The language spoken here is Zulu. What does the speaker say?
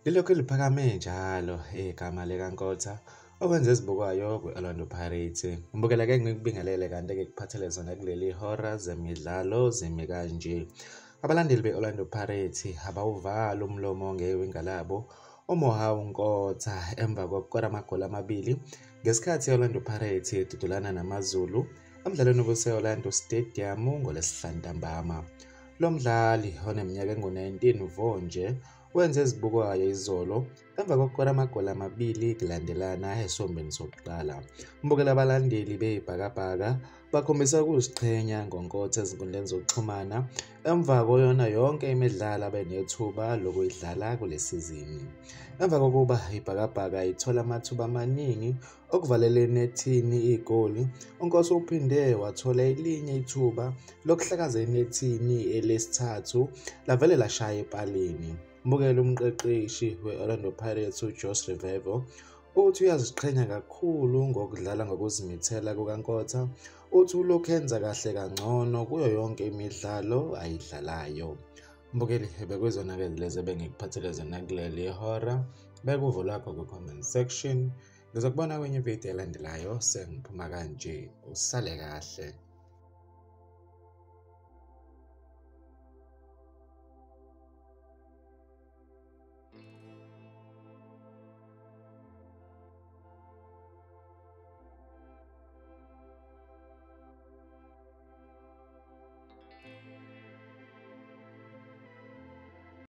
Lilokhu liphakame njalo igama likaNkota okwenza ezibukwayo kwi-Orlando Pirates. Mbukela-ke ngikubingelele kanti-ke kuphathele zona kuleli hora zemidlalo zimi kanje. Abalandeli be-Orlando Pirates abawuvali umlomo ngewinga labo uMohau Nkota emva kokukora amagoli amabili ngesikhathi i-Orlando Pirates idudulana naMaZulu emdlalweni obuse-Orlando Stadium ngoLwesihlanu ntambama. Lo mdlali oneminyaka engu-19 vo nje wenze ezibukwayo izolo emva kokukora amagoli amabili kulandelana esombeni sokuqala. Mbukela abalandeli beyibhakabhaka bakhombisa ukuziqhenya ngoNkota ezinkundleni zokuxhumana emva koyona yonke imidlalo abenethuba lokuyidlala kule sizini. Emva kokuba ibhakabhaka ithola amathuba amaningi okuvalela enethini igoli, uNkosi uphinde wathola elinye ithuba lokuhlakaza enethini elesithathu lavele lashaya epalini. Mbukela umqeqeshi we-Orlando Pirates uJose Riveiro uthi uyaziqhenya kakhulu ngokudlala ngokuzimisela kukaNkota, uthi ulokhu enza kahle kangcono kuyo yonke imidlalo ayidlalayo. Mbukeli, bekuyizona-ke lezi ebengikuphathele zona kuleli hora. Beka uvo lwakho kwi-comment section. Ngizokubona kwenye ividiyo elandelayo. Sengiphuma kanje, usale kahle.